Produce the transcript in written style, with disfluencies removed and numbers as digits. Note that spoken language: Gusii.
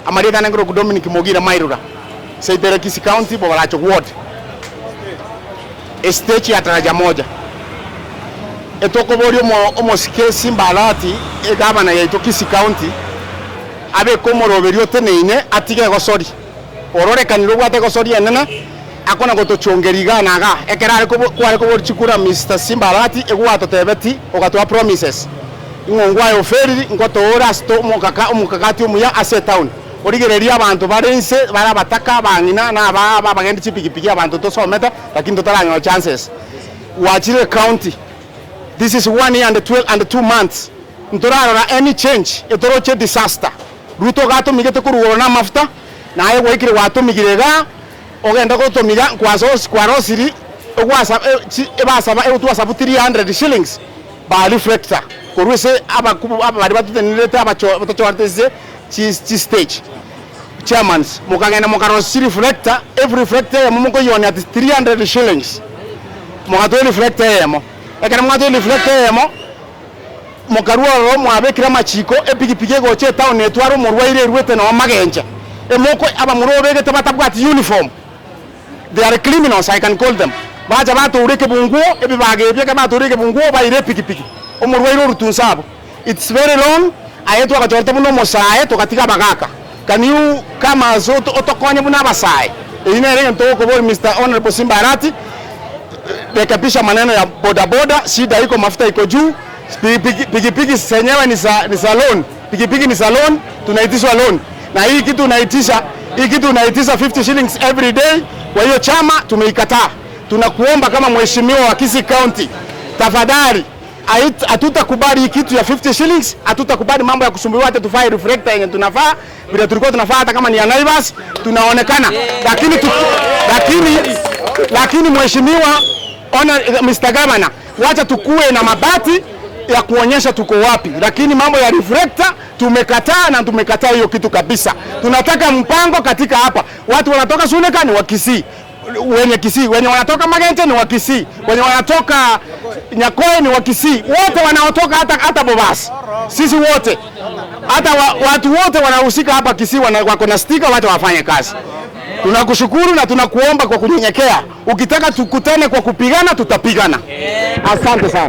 Amarieta ane nkorokwa Dominic Mogire Mairura, Seitere Kisii County, Bobaracho Ward, estage ya Taraja Moja. Etokoboria omo omosike Simba Arati, egavana yaito Kisii County, abeke omoroberio oteneine atige egosori. Ororekanire obwate egosori enene, akona gotochongeria igaa na igaa. Ekero are kobo kware koboria chikura Mister Simba Arati, egwatotebeti ogatoa promises. Ing'o ngwaye oferiri ngotoore ase to omokaka omokakati omuya ase etown. Origererie abanto bare inse bare abataka, abang'ina, na aba aba abagendi chipigipigi abanto tosomete lakini totaranyora chances. Gwachire ecounty this is one year and 12 and 2 months ntorarora any change etoroche disaster. Ruto iga atomigete korwa igoro na amafuta naye gwaikire gwatomigire igaa ogende gotomiga nkwasosi kwarosiri egwasa chi ebasaba egotwasabu 300 shillings. Ba reflector korwa ase abakubu aba baria batotenerete abacho batochorete ase chi chi stage chairmans mokagenda mokarosia chi reflector every reflector eyemo mokoyionia at 300 shillings mogatoa ereflector eyemo. Ekero mwatoa ereflector eyemo mokarua ororo mwabekire amachiko epikipiki egocha etown etware omorwaire eruete noo magenche emoko abamura obegete batabwati uniform. They are criminals I can call them. Bacha batoura ekebunguo, ebibaga ebio ekero batoura ekebunguo baira epikipiki, omorwaire orutwe inse abwo. It's very wrong, aye twagachorete buna omosae togatiga abagaka. Can you come as otokonye buna abasae? Eyio nere egento togokoboria Mister Honourable Simba Arati, rekebisha maneno ya boda boda, shida iko mafuta iko juu, pikipiki pikipiki zenyewe ni za ni za loan, pikipiki ni za loan, tunaitishwa loan. Na hii kitu unaitisha, hii kitu unaitisha 50 shillings every day. Kwa hiyo chama tumeikataa. Tunakuomba kama mheshimiwa wa Kisii County, tafadhali hatutakubali hii kitu ya 50 shillings, hatutakubali mambo ya kusumbuliwa hata tuvae reflector yenye tunavaa vile tulikuwa tunavaa, hata kama ni ya Naivas tunaonekana, lakini tu, lakini lakini mheshimiwa ona, Mr. Governor, wacha tukue na mabati ya kuonyesha tuko wapi, lakini mambo ya reflector tumekataa na tumekataa hiyo kitu kabisa. Tunataka mpango katika hapa, watu wanatoka Suneka ni wa Kisii, wenye Kisii, wenye wanatoka Magenche ni wa Kisii, wenye wanatoka Nyakoe ni wa Kisii, wote wanaotoka hata hata Bobas, sisi wote hata wa, watu wote wanahusika hapa Kisii wana, wako na stika, wacha wafanye kazi. Tunakushukuru na tunakuomba kwa kunyenyekea, ukitaka tukutane kwa kupigana, tutapigana. Asante sana.